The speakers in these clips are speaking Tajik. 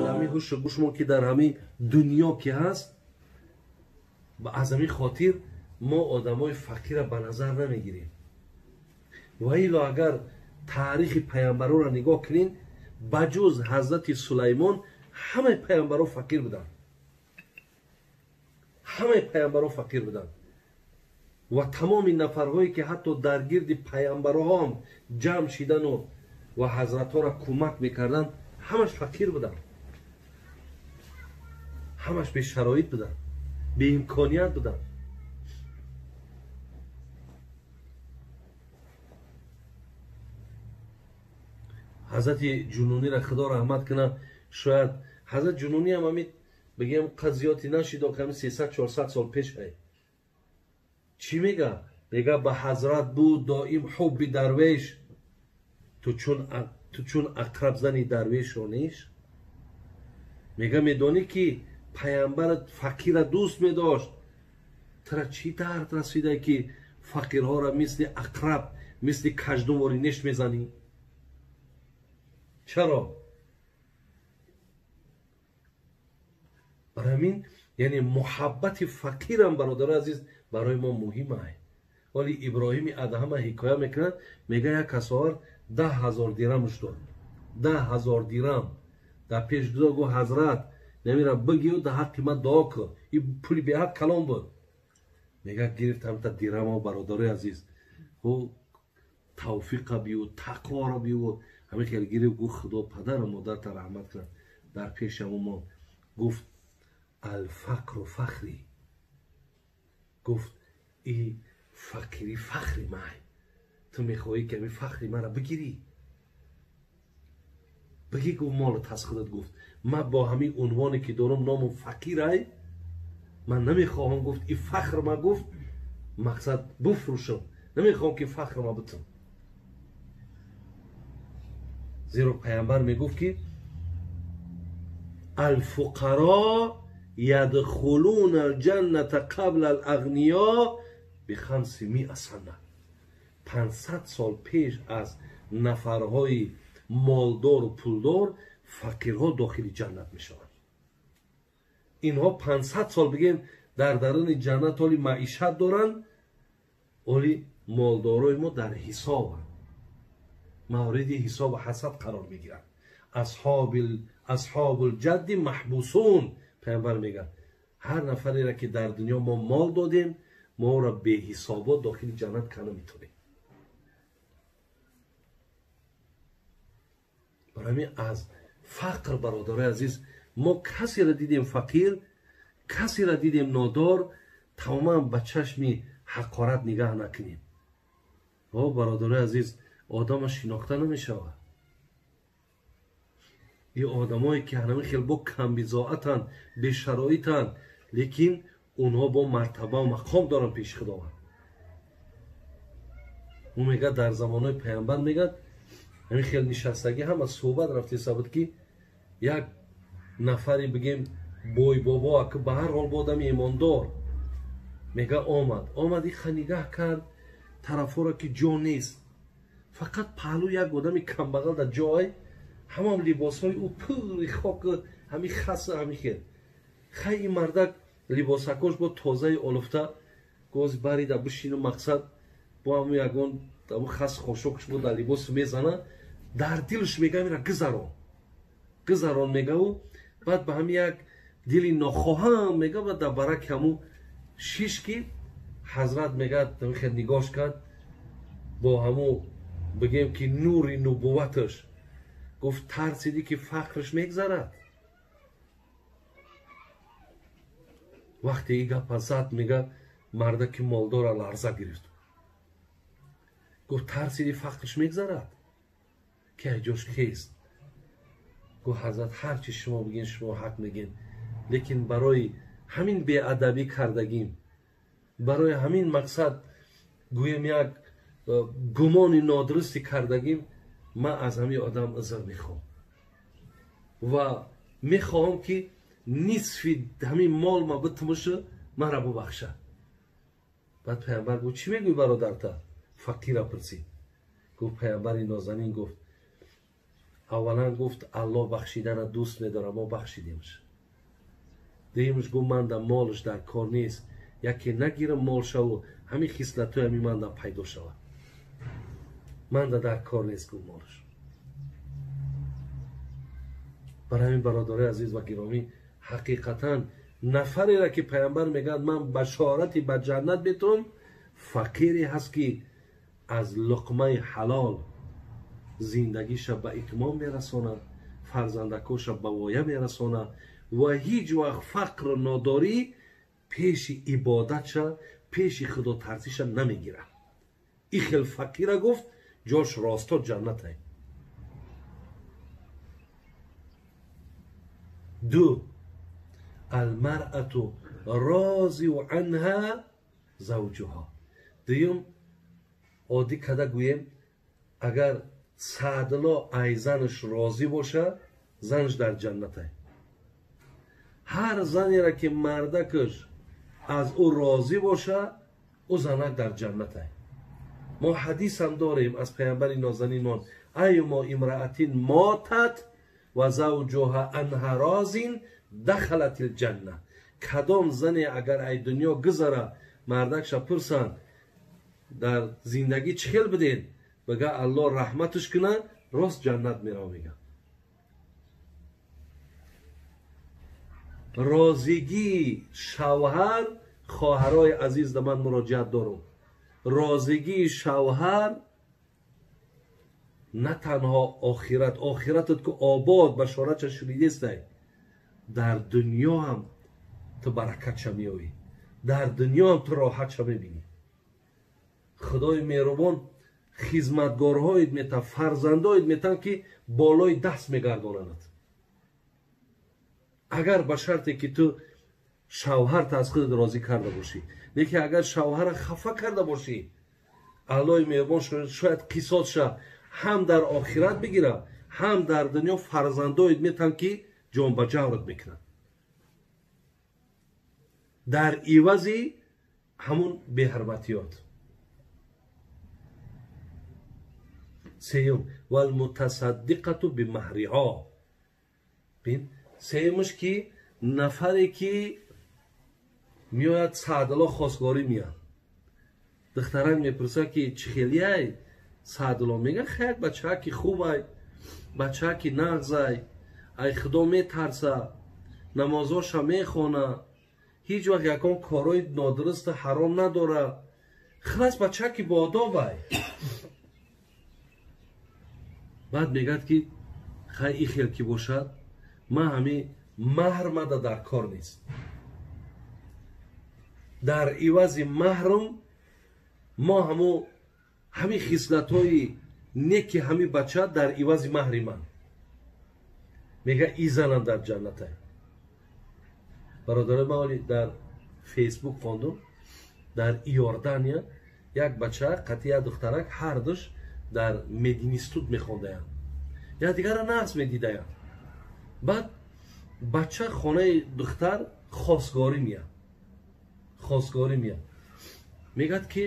Ҳамин ҳушу гӯшмон ки дар ҳамин дунё ки ҳаст, аз ҳамин хотир мо одамои фақирро ба назар намегирем. Ва ило агар таърихи паямбаронро нигоҳ кунем, ба ҷуз ҳазрати Сулаймон ҳамаи паямбаро фақир буданд. Ҳамаи паямбаро фақир буданд. Ва тамоми нафарҳое ки ҳатто дар гирди паямбароҳам ҷамъ шидану ва ҳазратҳоро кӯмак мекарданд, ҳамаш фақир буданд. Ҳамаш бешароит буданд, беимконият буданд. Ҳазрати Ҷунуниро Худо раҳмат кунад, шояд ҳазрат Ҷунунӣ ҳам ҳамин бигем қазиёти нашид, ҳамин 300-400 сол пеш ай. Чӣ мега? Мега ба ҳазрат буд доим ҳубби дарвеш, ту чун ақраб зани дарвешро неш. Мега медонӣ ки паямбар фақирро дӯст медошт, тура чӣ дард расида ки фақирҳоро мисли ақраб, мисли каждумвори неш мезанӣ? Чаро? Барои ҳамин яъне муҳаббати фақирам, бародари азиз, барои мо муҳим аст. Вале Иброҳими Адҳама ҳикоя мекунад, мега як кас овард 10 000 дирамш дод. 10 000 дирам дар пеш гузор, гуфт ҳазрат намира бигиру дар ҳаққи ман дуо кун. Ин пули беҳад калон буд. Мега гирифт ҳамта дирамо, бародари азиз, ӯ тавфиқа биёд, тақворо биёд. Ҳамин хел гирифт, гуфт Худо падару модарта раҳмат кунад. Дар пеши ҳамон мо гуфт алфақру фахри, гуфт и фақирӣ фахри май, ту мехоҳӣ ки ҳамин фахри маро бигирӣ? Бигӣ, гуфт молат аз худат. Гуфт ман бо ҳамин унвоне ки дорам, ному фақирай, ман намехоҳам, гуфт и фахр ма, гуфт мақсад буфрӯшам, намехоҳам ки фахр ма бутам. Зеро паямбар мегуфт ки алфуқаро ядхулуна алҷанната қабла алағниё бихамсимиа сана. 500 сол пеш аз нафарҳои молдору пулдор фақирҳо дохили ҷаннат мешаванд. Инҳо 500 сол бигем дар даруни ҷаннат ҳоли маишат доранд, оли молдорои мо дар ҳисобанд, мавриди ҳисобу ҳасаб қарор мегиранд. Асҳобулҷадди маҳбусун, паямбар мегӯяд ҳар нафареро ки дар дунё мо мол додем, мо ӯро беҳисобот дохили ҷаннат карда метавонем. Барои ҳамин аз фақр, бародарои азиз, мо касеро дидем фақир, касеро дидем нодор, тамоман ба чашми ҳақорат нигаҳ накунем. О бародарои азиз, одама шинохта намешавад. Ин одамое ки ҳамин хел бо камбизоатанд, бешароитанд, лекин онҳо бо мартабаву мақом доранд пеши Худованд. Ӯ мегӯяд дар замонҳои паямбар, мегӯяд ҳамин хел нишастагӣ ҳама суҳбат рафтеса буд ки як нафаре бигем бойбобо, аки ба ҳар ҳол бо одами имондор, мега омад иха нигаҳ кард тарафҳоро ки ҷо нест, фақат паҳлӯ як одами камбағал дар ҷой, ҳамам либосҳои ӯ пури хок, ҳамин хаса, ҳамин хел. Хай ин мардак либосакош бо тозаи олуфта гоз барида бишину, мақсад бо ҳамун ягон хас хошокш бо дар либосу мезана, дар дилш мега мера гузарон гузарон мегаву, баъд ба ҳамин як дили нохоҳам мега, баъд дар бараки ҳамун шиш ки ҳазрат мега хел нигоҳш кард бо ҳамун бигем ки нури нубувваташ, гуфт тарсидӣ ки фақрш мегзарад. Вақте ин гапа зад, мега мардаки молдора ларза гирифт, гуфт тарсидӣ фақрш мегзарад, ки айҷош хест. Гуфт ҳазрат ҳар чи шумо бигин шумо ҳақ мегин, лекин барои ҳамин беадабӣ кардагим, барои ҳамин мақсад гӯем як гумони нодурусти кардагим, ман аз ҳамин одам узр мехоҳам ва мехоҳам ки нисфи ҳамин мол ма битмушу маро бубахшад. Баъд паямбар гуфт чӣ мегӯӣ бародарта? Фақира пурсид. Гуфт паямбари нозанин гуфт Аввалан гуфт Аллоҳ бахшидана дӯст медорад, мо бахшидемш. Дуюмш гуфт ман да молш дар кор нест, яке нагирам мол шаву ҳамин хислатҳои ҳамин ман да пайдо шавад. Ман да дар кор нест гуфт молш. Барои ҳамин бародарои азиз ва гиромӣ, ҳақиқатан нафареро ки пайғамбар мегӯяд ман башорати ба ҷаннат метавам, фақире ҳаст ки аз луқмаи ҳалол зиндагиша ба итмом мерасонад, фарзандакоша ба воя мерасонад ва ҳеҷ вақт фақру нодорӣ пеши ибодатша, пеши худотарсиша намегирад. И хел фақира гуфт ҷош росто ҷаннатай. Ду, алмаръату розиу анҳа завҷуҳа. Дуюм, оддӣ када гӯем, агар Саъдулло ай занаш розӣ боша, занаш дар ҷаннатай. Ҳар занеро ки мардакаш аз ӯ розӣ боша, ӯ занак дар ҷаннатай. Мо ҳадисам дорем аз пайғамбари нозанинмон: айюмо имраатин мотат ва завҷуҳа анҳа розин дахалатил ҷанна. Кадом зане агар ай дунё гузара, мардакша пурсанд дар зиндагӣ чӣ хел бидед, бага Аллоҳ раҳматаш куна, рост ҷаннат мерав. Мега розигии шавҳар, хоҳарои азиз, да ман муроҷиат дорам, розигии шавҳар на танҳо охират, охиратат ку обод башоратша шунидестай, дар дунё ҳам ту баракатша меёвӣ, дар дунё ҳам ту роҳатша мебинӣ. Худои меҳрубон хизматгорҳоит метан, фарзандоит метан ки болои даст мегардонанд. Агар ба шарте ки ту шавҳарта аз худат розӣ карда бошӣ, лекин агар шавҳара хафа карда бошӣ, Аллоҳи меҳрубон шояд қисосша ҳам дар охират бигира, ҳам дар дунё фарзандоит метан ки ҷон ба ҷаврат мекунанд дар ивази ҳамун беҳурматиёт. Сеюм, валмутасаддиқату бимаҳриҳо. Бин, сеюмаш ки нафаре ки меояд Саъдулло хостгорӣ меяд, духтарак мепурсад ки чӣ хелияй? Саъдулло мега хай, бачааки хубай, бачааки нағзай, ай худо метарса, намозоша мехона, ҳеҷ вақт ягон корҳои нодурусту ҳаром надора, хилас бачааки боодобай. Баъд мегӯяд ки хай, и хел ки бошад, ман ҳами маҳр мада дар кор нест, дар ивази маҳрум мо ҳамо ҳамин хислатҳои неки ҳами бача дар ивази маҳри ман. Мега и занам дар ҷаннатай. Бародарои ман, оли дар Фейсбук хондум, дар Иордания як бача қатъи як духтарак ҳардуш дар мединститут мехондаянд, якдигарро нағз медидаянд. Баъд бача хонаи духтар хостгорӣ меяд, хостгорӣ меяд, мегӯяд ки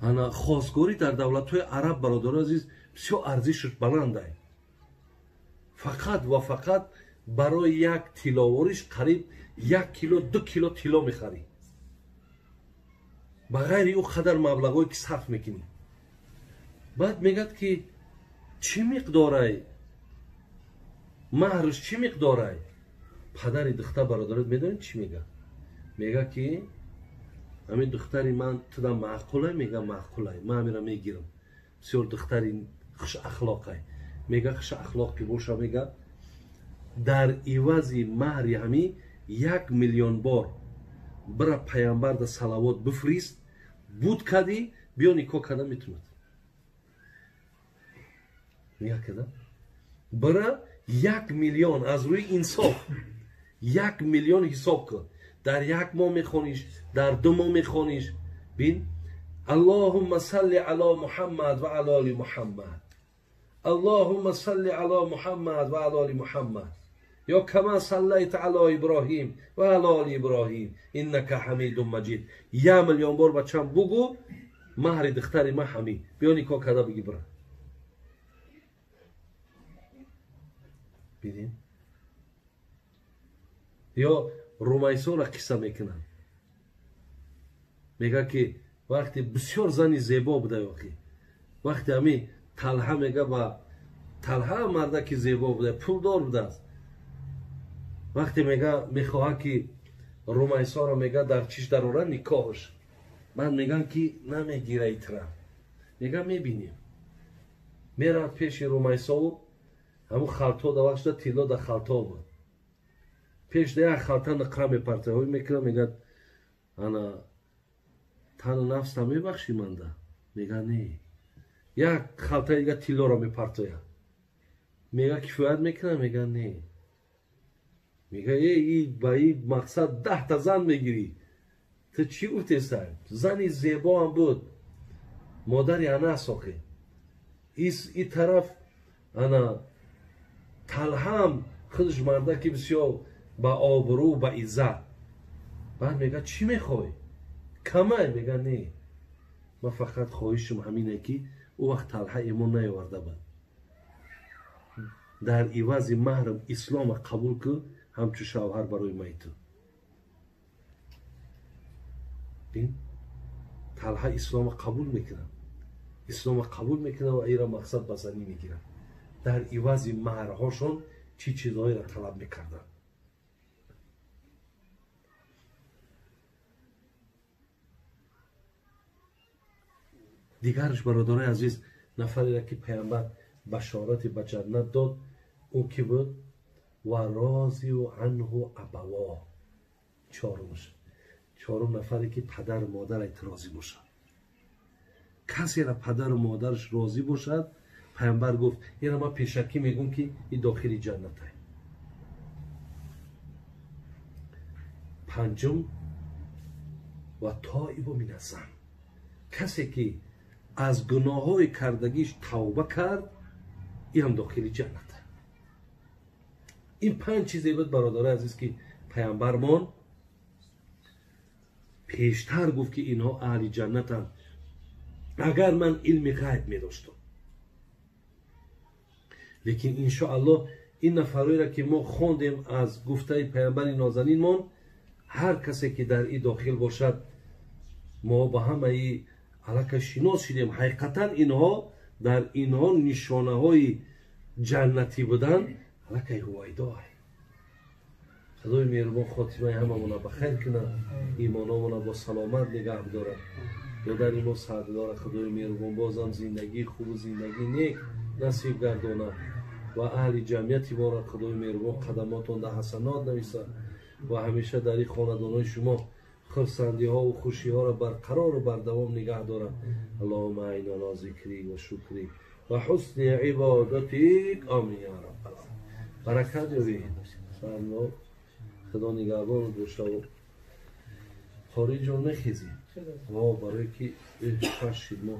ана хостгорӣ дар давлатҳои араб, бародарои азиз, бисёр арзишаш баландай. Фақат ва фақат барои як тилловориш қариб 1 кило 2 кило тилло мехарӣ, ба ғайри ӯ қадар маблағҳое ки сарф мекунӣ. Баъд мегӯяд ки чӣ миқдорай маҳрш, чӣ миқдорай? Падари духтар, бародарот, медонед чӣ мега? Мега ки ҳамин духтари ман туда маъқулай? Мега маъқулай, ман ҳамира мегирам, бисёр духтари хушахлоқай. Мега хушахлоқ ки боша, мега дар ивази маҳри ҳами 1 миллион бор бира пайғамбарда салавот бифрист, буд кадӣ биё никоҳ карда метунад. Нигоҳ када, бира 1 миллион аз рӯи инсоф 1 миллион ҳисоб кун, дар 1 моҳ мехониш, дар 2 моҳ мехониш. Бин, Аллоҳумма салли ало Муҳаммад ва ало оли Муҳаммад, Аллоҳумма салли ало Муҳаммад ва ало оли Муҳаммад, ё кама саллайта ало Иброҳим ва ало оли Иброҳим иннака ҳамидун маҷид. 1 миллион бор бачам бугӯ, маҳри духтари ман ҳамин, биё никоҳ карда биги бира. Бинед, ё Румайсоро қисса мекунанд, мега ки вақте бисёр зани зебо буда, ёхи вақте ҳами Талҳа мега ба Талҳа мардаки зебо буда, пулдор будааст, вақте мега мехоҳад ки Румайсоро мега дар чиш дарора никоҳш, баъд меган ки намегира итра, мега мебинем. Меравад пеши Румайсову ҳамун халто да вақт шуда тилло да халто буд, пеш да як халта ниқра мепартояд, ҳой мекунад, мегӯяд ана тану нафста мебахшӣ манда? Мега не. Як халтаи дига тиллоро мепартояд, мега кифоят мекунад? Мега не. Мега и ба и мақсад 10та зан мегирӣ, ту чӣ гуфтеса? Зани зебоам буд, модари Анас охи. И тараф ана Талҳаам худаш мардаки бисёр ба обрӯ, ба иззат. Баъд мега чӣ мехоҳӣ? Камай? Мега не, ман фақат хоҳишам ҳамине ки ӯ вақт Талҳа имон наёварда буд, дар ивази маҳрам ислома қабул кун ҳамчун шавҳар барои май ту. Бин, Талҳа ислома қабул мекунад, ислома қабул мекунад ва ира мақсад ба занӣ мегирад. Дар ивази маҳрҳошон чӣ чизҳоеро талаб мекарданд? Дигараш, бародарои азиз, нафареро ки паямбар башорати ба ҷаннат дод, ӯ ки буд? Ва розиу анҳу абаво. Чорумаш, чорум нафаре ки падару модараш розӣ бошад. Касеро падару модараш розӣ бошад, паямбар гуфт, инро ман пешакӣ мегӯм ки ин дохили ҷаннатае. Панҷум, ва тоибу миназзан, касе ки аз гуноҳҳои кардагиш тавба кард, ин ҳам дохили ҷаннат. Ин панҷ чизе буд, бародарои азиз, ки паямбармон пештар гуфт ки инҳо аҳли ҷаннатанд. Агар ман илми ғайб медоштам, лекин иншоаллоҳ ин нафарҳоеро ки мо хондем аз гуфтаи паямбари нозанинмон, ҳар касе ки дар и дохил бошад, мо ба ҳамаи аллакай шинос шудем. Ҳақиқатан инҳо дар инҳо нишонаҳои ҷаннатӣ будан аллакай ҳувайдо. Худои меҳрубон хотимаи ҳамамона ба хайр кунад, имономона бо саломат нигаҳ бидорад. Додари мо Саъдуллоро Худои меҳрубон бозам зиндагии хубу зиндагии нек насиб гардонад ва аҳли ҷамъияти моро Худои меҳрубон қадамотон дар ҳасанот нависад ва ҳамеша дар ин хонадонҳои шумо хурсандиҳову хушиҳоро барқарору бардавом нигаҳ дорад. Аллоҳумма аина ала зикрик ва шукрик ва ҳусни ибодатик. Амин я раббал оламин. Баракат ёбед. Худо нигаҳбонат бошад. Хориҷон мехезем. Во барои ки 6 шид мо.